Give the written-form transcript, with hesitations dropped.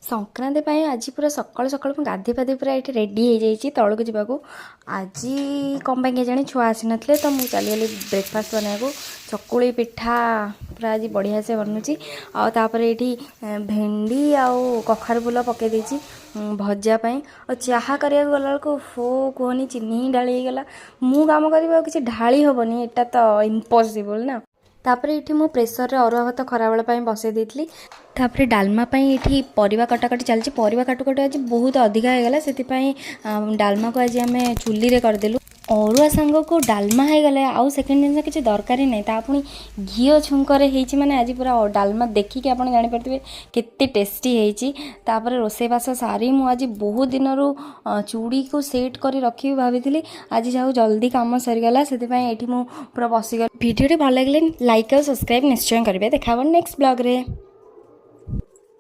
ସଂକ୍ରାନ୍ତି ପାଇଁ ଆଜି ପୁରା ସକାଳୁ ସକାଳୁ ମୁଁ ଗାଧୋଇ ପାଧୋଇ ପୁରା ଏଇଠି ରେଡ଼ି ହେଇଯାଇଛି ତଳକୁ ଯିବାକୁ। ଆଜି କ'ଣ ପାଇଁ କେଜାଣି ଛୁଆ ଆସିନଥିଲେ, ତ ମୁଁ ଚାଲିଗଲି ବ୍ରେକଫାଷ୍ଟ ବନାଇବାକୁ। ଚକୁଳି ପିଠା ପୁରା ଆଜି ବଢ଼ିଆ ସେ ବନୁଛି। ଆଉ ତାପରେ ଏଇଠି ଭେଣ୍ଡି ଆଉ କଖାରୁ ଫୁଲ ପକାଇ ଦେଇଛି ଭଜା ପାଇଁ। ଆଉ ଚାହା କରିବାକୁ ଗଲାବେଳକୁ ଫୋ କୁହନି, ଚିନି ହିଁ ଢାଳି ହେଇଗଲା। ମୁଁ କାମ କରିବି ଆଉ କିଛି ଢାଳି ହେବନି, ଏଇଟା ତ ଇମ୍ପସିବଲ୍ ନା। ତାପରେ ଏଇଠି ମୁଁ ପ୍ରେସରରେ ଅରୁଆ ଭାତ ଖରାବେଳ ପାଇଁ ବସେଇ ଦେଇଥିଲି। ତାପରେ ଡାଲମା ପାଇଁ ଏଇଠି ପରିବା କଟାକଟି ଚାଲିଛି। ପରିବା କାଟୁ କାଟୁ ଆଜି ବହୁତ ଅଧିକା ହେଇଗଲା, ସେଥିପାଇଁ ଡାଲମାକୁ ଆଜି ଆମେ ଚୁଲିରେ କରିଦେଲୁ। ଅରୁଆ ସାଙ୍ଗକୁ ଡାଲମା ହେଇଗଲେ ଆଉ ସେକେଣ୍ଡ ଜିନିଷ କିଛି ଦରକାର ହିଁ ନାହିଁ। ତା ପୁଣି ଘିଅ ଛୁଙ୍କରେ ହେଇଛି, ମାନେ ଆଜି ପୁରା ଡାଲମା ଦେଖିକି ଆପଣ ଜାଣିପାରୁଥିବେ କେତେ ଟେଷ୍ଟି ହେଇଛି। ତାପରେ ରୋଷେଇବାସ ସାରି ମୁଁ ଆଜି ବହୁତ ଦିନରୁ ଚୁଡ଼ିକୁ ସେଟ୍ କରି ରଖିବି ଭାବିଥିଲି। ଆଜି ଯାଉ ଜଲ୍ଦି କାମ ସରିଗଲା, ସେଥିପାଇଁ ଏଇଠି ମୁଁ ପୁରା ବସିଗଲି। ଭିଡ଼ିଓଟି ଭଲ ଲାଗିଲେ ଲାଇକ୍ ଆଉ ସବସ୍କ୍ରାଇବ୍ ନିଶ୍ଚୟ କରିବେ। ଦେଖା ହେବ ନେକ୍ସଟ ବ୍ଲଗ୍ରେ।